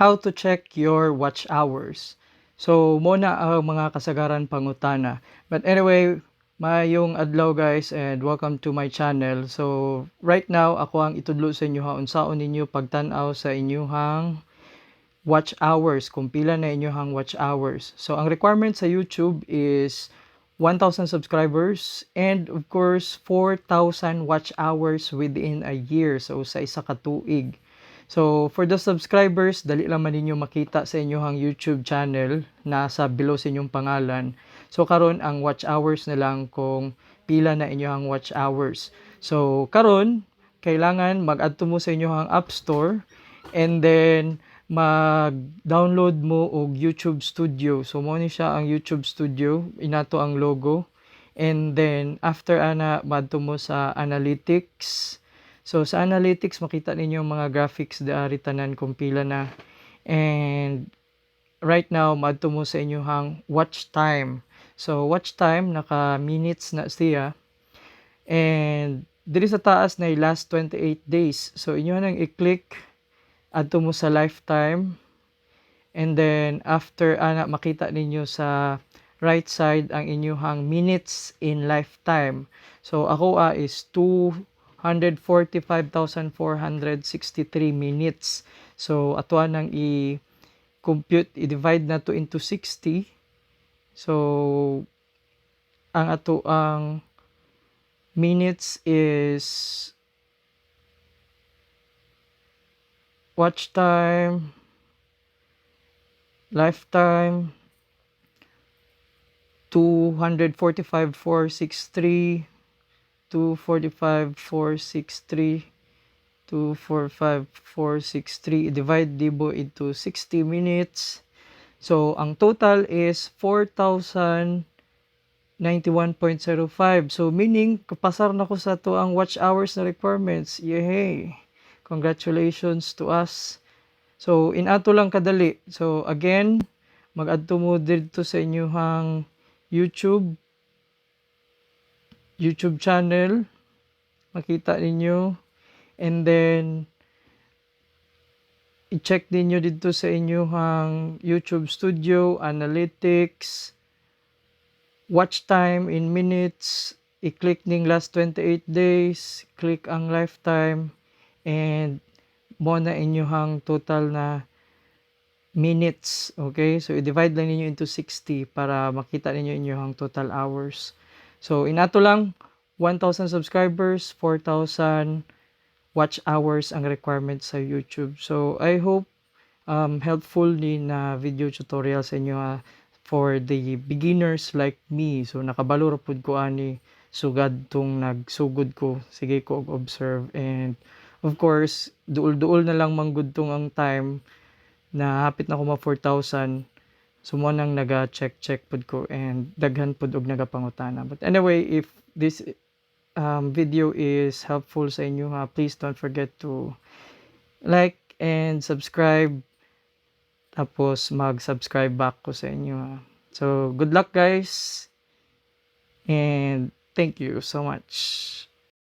How to check your watch hours. So, mao na ang mga kasagaran pangutana. But anyway, maayong adlaw, guys, and welcome to my channel. So, right now ako ang itudlo sa inyo ha unsaon ninyo pagtan-aw sa inyong watch hours, kung pila na inyong watch hours. So, ang requirement sa YouTube is 1,000 subscribers and of course 4,000 watch hours within a year. So, sa isa ka tuig. So, for the subscribers, dali lang man ninyo makita sa inyong YouTube channel, nasa below sa inyong pangalan. So, karon ang watch hours na lang, kung pila na inyong watch hours. So, karon kailangan mag-adto mo sa inyong App Store and then mag-download mo og YouTube Studio. So, mao ni siya ang YouTube Studio, inato ang logo. And then after ana, maadto mo sa Analytics. So sa Analytics, makita ninyo ang mga graphics diari tanan kung pila na. And right now, maadto mo sa inyong watch time. So watch time, naka minutes na siya. And diri sa taas na last 28 days. So inyo nang i-click, adto mo sa lifetime. And then after ana, makita ninyo sa right side ang inyong minutes in lifetime. So ako is 245,463 minutes. So ato nang i-compute, i-divide na to into 60. So ang ato ang minutes is watch time lifetime 245,463, 245,463, 245,463, i-divide dibo into 60 minutes. So ang total is 4,091.05. So meaning kapasar na ko sa to ang watch hours na requirements. Yay! Congratulations to us. So inato lang kadali. So again, mag-adto mo didto sa inyong YouTube channel, makita ninyo, and then i-check ninyo dito sa inyong YouTube Studio, Analytics, watch time in minutes, i-click ning last 28 days, click ang lifetime, and mao na inyong total na minutes. Okay? So, i-divide lang ninyo into 60 para makita ninyo inyong total hours. So, inato lang, 1,000 subscribers, 4,000 watch hours ang requirement sa YouTube. So, I hope helpful ni na video tutorial sa inyo ha, for the beginners like me. So, nakabalo ra pud ko ani sugad tong nagsugod ko. Sige ko og observe and of course, duol-duol na lang manggud tong ang time na hapit na ko ma 4,000. So mao nang naga-check-check pud ko and daghan pud og nagapangutana. But anyway, if this video is helpful sa inyo ha, please don't forget to like and subscribe. Tapos mag-subscribe back ko sa inyo ha. So good luck, guys, and thank you so much.